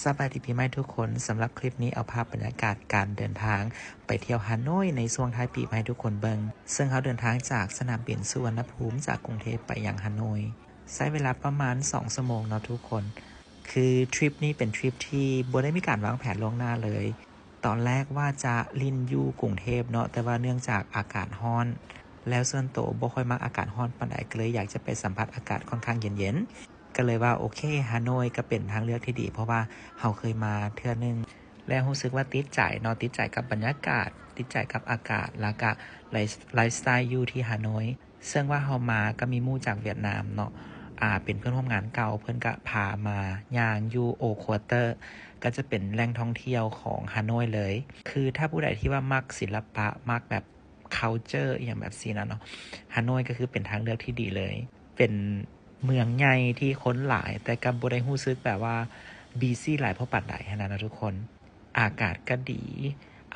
ສະບາຍດີປີໃໝ່ທຸກຄົນ. ສຳລັບຄລິບນີ້ເອົາພາບບັນຍາກາດການເດີນທາງໄປທ່ຽວຮາໂນ້ຍໃນຊ່ວງທ້າຍປີມາໃຫ້ທຸກຄົນເບິ່ງ. ເຊິ່ງເຮົາເດີນທາງຈາກສະໜາມບິນສຸວັນນະພູມຈາກກຸງເທບໄປຍັງຮາໂນ້ຍ ໃຊ້ເວລາປະມານສອງຊົ່ວໂມງເນາະທຸກຄົນ. ຄືທຣິບນີ້ເປັນທຣິບທີ່ບໍ່ໄດ້ມີການວາງແຜນລ່ວງໜ້າເລີຍ. ຕອນແລກວ່າຈະຫຼິ້ນຢູ່ກຸງເທບເນາະ, ແຕ່ວ່າເນື່ອງຈາກອາກາດຮ້ອນ ແລ້ວສ່ວນໂຕບໍ່ຄ່ອຍມັກອາກາດຮ້ອນປານໃດ ກໍເລີຍຢາກຈະໄປສຳຜັດອາກາດຂ້ອນຂ້າງເຢັນໆ. ກໍເລີຍວ່າໂອເຄ ຮາໂນ້ຍກໍເປັນທາງເລືອກທີ່ດີ ເພາະວ່າເຮົາເຄີຍມາເທື່ອໜຶ່ງ ແລະ ຮູ້ສຶກວ່າຕິດໃຈເນາະ, ຕິດໃຈກັບບັນຍາກາດ, ຕິດໃຈກັບອາກາດ ແລ້ວກະໄລ ໄລຟ໌ສະໄຕລ໌ຢູ່ທີ່ຮາໂນ້ຍ. ເຊິ່ງວ່າເຮົາມາກໍມີໝູ່ຈາກຫວຽດນາມເນາະ, ອ່າ ເປັນເພື່ອນຮ່ວມງານເກົ່າ, ເພິ່ນກໍພາມາຍ່າງຢູ່ໂອຄວເຕີ ກໍຈະເປັນແຫຼ່ງທ່ອງທ່ຽວຂອງຮາໂນ້ຍເລີຍ. ຄືຖ້າຜູ້ໃດທີ່ວ່າມັກສິລະປະ, ມັກແບບ culture ອີ່ຫຍັງແບບຊີ້ນະເນາະ, ຮາໂນ້ຍກໍຄືເປັນທາງເລືອກທີ່ດີເລີຍ. ເປັນເມືອງໃຫຍ່ທີ່ຄົນຫຼາຍ ແຕ່ກໍບໍ່ໄດ້ຮູ້ສຶກແບບວ່າບີຊີຫຼາຍພໍປານໃດຫັ້ນນະທຸກຄົນ. ອາກາດກໍດີ,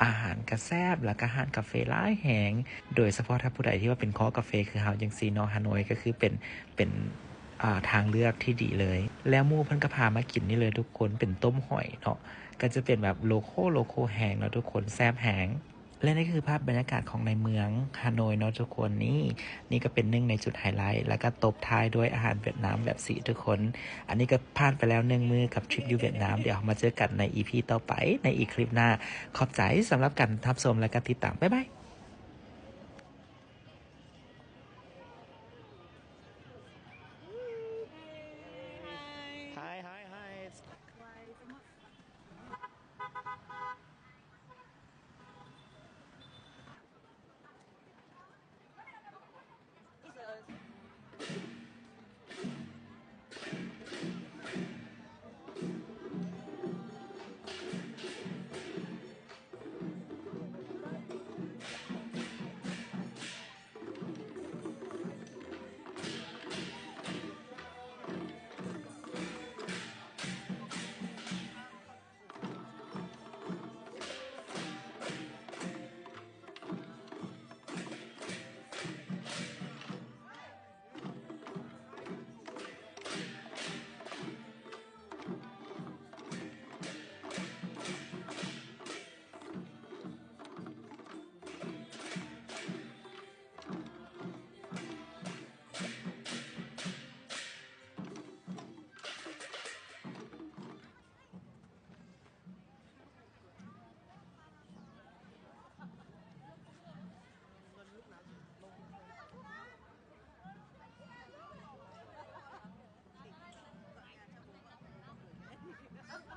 ອາຫານກໍແຊບ, ແລ້ວກໍຮ້ານກາເຟຫຼາຍແຮງ, ໂດຍສະເພາະຖ້າຜູ້ໃດທີ່ວ່າເປັນຄໍ້ກາເຟຄືເຮົາຈັ່ງຊີ້ເນາະ, ຮາໂນ້ຍກໍຄືເປັນ ເປັນ ອ່າ ທາງເລືອກທີ່ດີເລີຍ. ແລ້ວໝູ່ເພິ່ນກໍພາມາກິນນີ້ເລີຍທຸກຄົນ, ເປັນຕົ້ມຫອຍເນາະ, ກໍຈະເປັນແບບໂລຄໍ ໂລຄໍແຮງເນາະທຸກຄົນ, ແຊບແຮງ. ແລະ ນີ້ຄືພາບບັນຍາກາດຂອງໃນເມືອງຮາໂນ້ຍເນາະທຸກຄົນ. ນີ້ ນີ້ກໍເປັນໜຶ່ງໃນຈຸດໄຮໄລ ແລ້ວກໍຕົບທ້າຍດ້ວຍອາຫານຫວຽດນາມແບບຊີ້ທຸກຄົນ. ອັນນີ້ກໍຜ່ານໄປແລ້ວໜຶ່ງມື້ກັບທຣິບຢູ່ຫວຽດນາມ. ດຽວເຮົາມາເຈີກັນໃນອີພີຕໍ່ໄປ ໃນອີກຄລິບໜ້າ. ຂອບໃຈສຳລັບການຮັບຊົມ ແລະ ກໍຕິດຕາມ. ບາຍບາຍ.